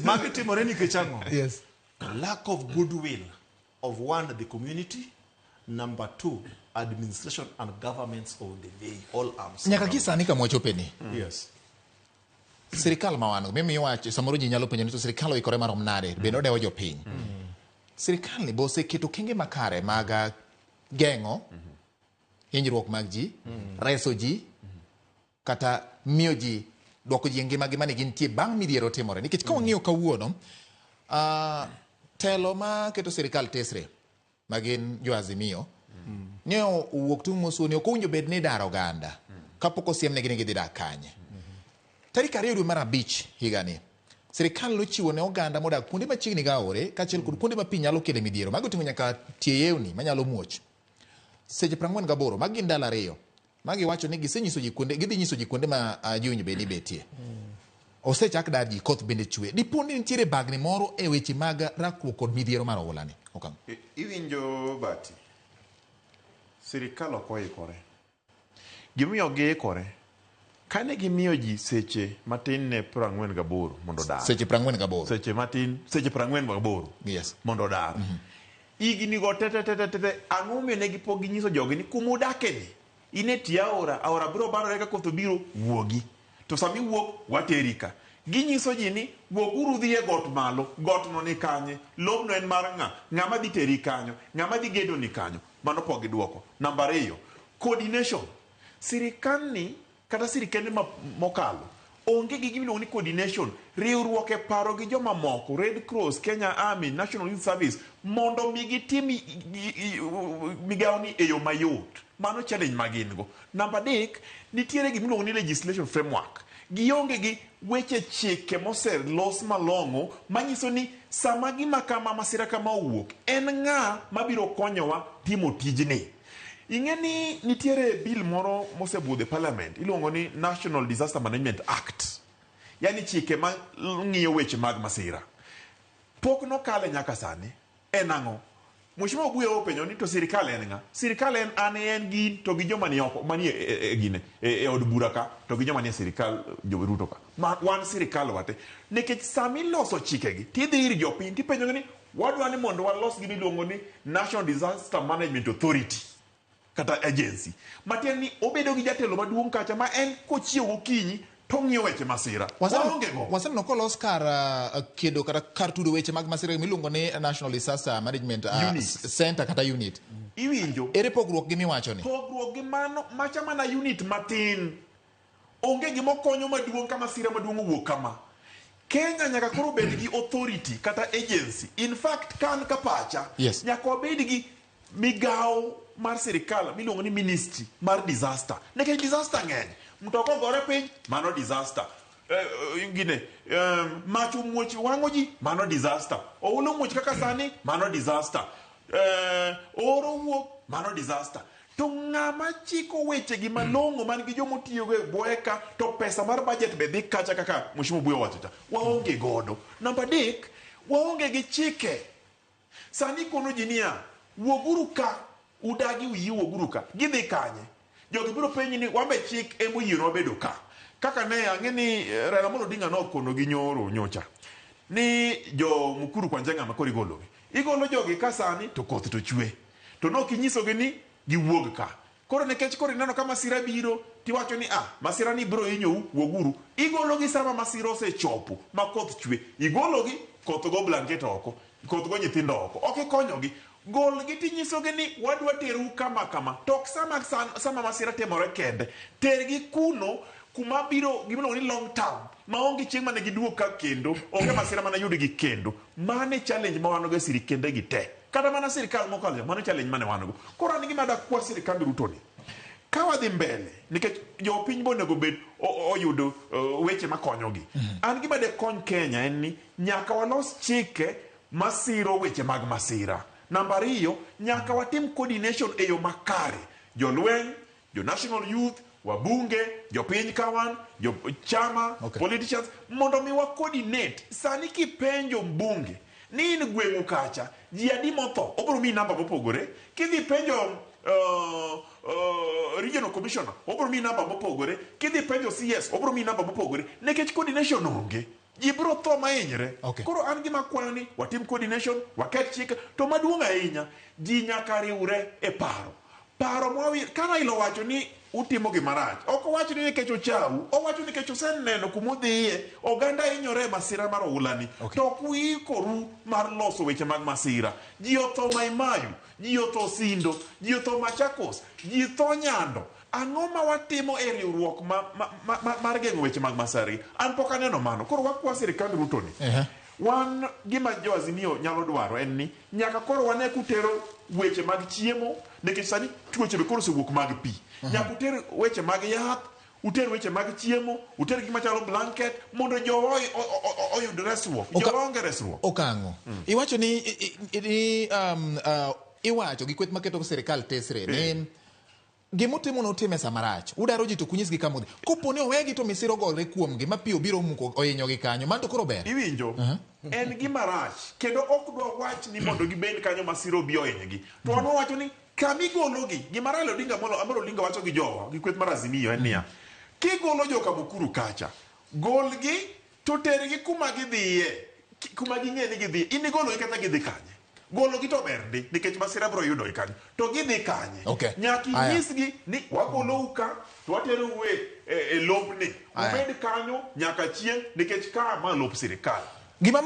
Magi timore nikech ang'o? Yes. Lack of goodwill of one, the community, number two, administration and governments of the day, all arms. Nyaka gi sani kama wachopeni. Yes. Sirikal ma wan go, mimiyo wach samoro ji nyalo penjo ni to sirikal oikore marom nade, bende odewo jopiny. Sirikal ni be oseketo okenge makare mag geng'o hinyruok mag ji, reso ji, kata miyo ji dwoko ji e ngimagi mane gintie bang' midhiero timore. Nikech ka wang'iyo kawuono, telo ma keto sirikal tesre ma gin jo Azimio ne owuok tung' mosuo ni ok owinjo bed ni idaro oganda kapok osiemnegi ni gidhi dak kanye. Tarik 2 dwe mar 5 higani, sirikal nochiwo ne oganda modak kuonde machiegni gi aore kaachiel kod kuonde ma pi nyalo kele midhiero. Mago oting'o nyaka tie yewni manyalo muoch. Seche 48, magi gin ndalo 2, ma giwacho ni gisenyiso ji kuonde, gidhi nyiso ji kuonde ma ji owinjo bed ni betie. Osechak dar ji, koth bende chwe. Dipo ni nitiere bagni moro e weche mag rakruok kod midhiero mar oula ni? Okang'. Iwinjo Bati, sirikal ok oikore. Gimomiyo ok giikore, kane gimiyo ji seche matin ne 48 mondo odar. Seche 48. Seche matin, seche 48 Yes. mondo odar. Higni go te te te te te, ang'o momiyo ne pok ginyiso jogi ni kuma udake ni, in e tie aora, aora biro barore ka koth obiro, wuogi. To sama iwuok, wateri ka. Ginyiso ji ni wuoguru udhi e got malo, got no ni kanye, lobno en mar ng'a, ng'ama dhi teri kanyo, ng'ama dhi gedo ni kanyo. Mano pok giduoko. Namba 2, coordination. Sirikal ni kata sirikende mokalo onge gi gima iluongo ni coordination, riwruok e paro gi joma moko, Red Cross, Kenya Army, National Youth Service, mondo mi gitim migawo ni e yo mayot. Mano challenge ma gin go. Namba 3, nitiere gima iluongo ni legislation framework. Gionge gi weche chike moselos malong'o manyiso ni sama gima kama masira kama owuok, en ng'a mabiro konyowa timo tijni. Ing'e ni nitiere bill moro mosebudho e parliament iluongo ni National Disaster Management Act. Yani chike ma ng'iyo weche mag masira. Pok nokale nyaka sani. En ang'o? Mheshimiwa Obuya openjo ni to sirikal en ng'a? Sirikal en an en gin to gi joma ni oko manie e gine e od bura ka to gi joma nie sirikal jo Ruto ka. Ma wan sirikal wate. Nikech sama iloso chikegi tidhi ir jopiny tipenjogi ni wadwa ni mondo walos gima iluongo ni National Disaster Management Authority kata agency. Matiende ni obedo gi jatelo maduong' kacha ma en kochiew gokinyi to ong'iyo weche masira. Waonge go. Waseneno kolos kar kedo kata kar tudo weche mag masira miluongo ni National Disaster Management Unit. Center kata unit. Iwinjo? Ere pogruok gi miwacho ni? Pogruok gi mano macha mana unit matin. Onge gima okonyo maduong' ka masira maduong' owuok kama. Kenya nyaka koro bed gi authority kata agency. In fact, kan ka pacha, Yes. nyaka wabed gi migawo mar sirikal miluongo ni ministry mar disaster. Nikech disaster ng'eny. Mtoka ogore piny, mano disaster. Gine, mach omuoch wang'o ji, mano disaster. Oula omuoch kaka sani, mano disaster. Oro owuok, mano disaster. To ng'ama chiko weche gi malong'o man gi joma otiyogo e bwoye ka to pesa mar budget be dhi kacha kaka Mheshimiwa Obuya owacho cha. Waonge godo. Namba 3, waonge gi chike. Sani kono ji niya, wuoguru ka, udagi uyie wuoguru ka. Gidhi kanye? Jogi biro penji ni wambe chik ema oyienwa bedo ka. Kaka ne ang'e ni Raila Amolo Odinga nokono gi nyoro nyocha ni jo Mukuru kwa Njenga ma koro igologi. Igolo jogi ka sani to koth to chwe. To nok inyisogi ni giwuog ka. Koro nikech koro ineno ka masira biro, tiwacho ni ah, masira ni biro hinyou, wuoguru. Igologi sama masira osechopo ma koth chwe. Igologi, koth go blanket oko, koth go nyithindo oko. Ok ikonyogi. Golgi tinyisogi ni wadwa terou kama kama. To ok sama masira timore kende. Tergi kuno kuma biro gimiluongo ni long term maonge chieng' mane giduog ka kendo, onge masira mane yudgi kendo. Mano e challenge ma wan go e sirikende gi te. Kata mana sirikal mokalo cha, mano challenge mane wan go. Koro an gima dakwa sirikand Ruto ni, ka wadhi mbele, nikech jopiny be onego bed oyudo weche makonyogi. An gima dekony Kenya en ni nyaka walos chike masiro weche mag masira. Namba 2, nyaka watim coordination e yo makare. Jolweny, jo National Youth, wabunge, jopiny kawan, jo chama, Okay. politicians, mondo mi wa coordinate. Sani kipenjo mbunge ni in gweng'u kacha, ji adi motho, obiro miyi namba mopogore. Kidhi penjo regional commissioner, obiro miyi namba mopogore. Kidhi penjo CS, obiro miyi namba mopogore. Nikech coordination onge. Ji biro tho mahinyre. Okay. Koro an gima akwayo ni watim coordination, waket chike, to maduong' ahinya, ji nyaka riwre e paro. Paro mwawi, ka Raila owacho ni utimo gima rach, ok owach ni nikech ochau, owacho nikech oseneno kuma udhiye, oganda hinyore e masira mar oula ni. Okay. To ok uikoru mar loso weche mag masira. Ji otho Mai Mahiu, ji otho Sindo, ji otho Machakos, ji tho Nyando. Ang'o ma watimo e riwruok ma, ma, ma, ma, mar geng'o weche mag masira? An pok aneno mano. Koro wakwa sirikand Ruto ni. Wan gima jo Azimio nyalo dwaro en ni nyaka koro wane kutero weche mag chiemo nikech sani tuoche be koro osewuok mag pi. Nyaka uter weche mag yath, uter weche mag chiemo, uter gik machalo blanket mondo jowa oyud resruok. Jowa onge resruok. Okang'o. Iwacho ni, ni iwacho gi kweth maketo sirikal tesre ni gimutimo nutime sama rach. Udaro ji to kunyisgi kama udhi. Kopo ni owegi to misiro ogore kuomgi ma pi obiro muko ohinyogi kanyo, mano to koro ber. Iwinjo? En gima rach kendo ok dwa wach ni mondo gibed kanyo masira obi ohinygi. To wan wawacho ni kamigologi, gima Raila Odinga Amolo Odinga wacho gi jowa gi kweth mar Azimio en niya, kigolo joka Mukuru kacha, golgi to tergi kuma gidhiye, kuma ging'e ni gidhiye. In igologi kata gidhi kanye? Gologi to ber ndi nikech masira biro yudogi kanyo. To gidhi kanye? Okay. Nyaka Aya. inyisgi ni wagolou ka to waterou e lopni. Aya. Ubed kanyo nyaka chieng' nikech ka ma lop sirikal. Gima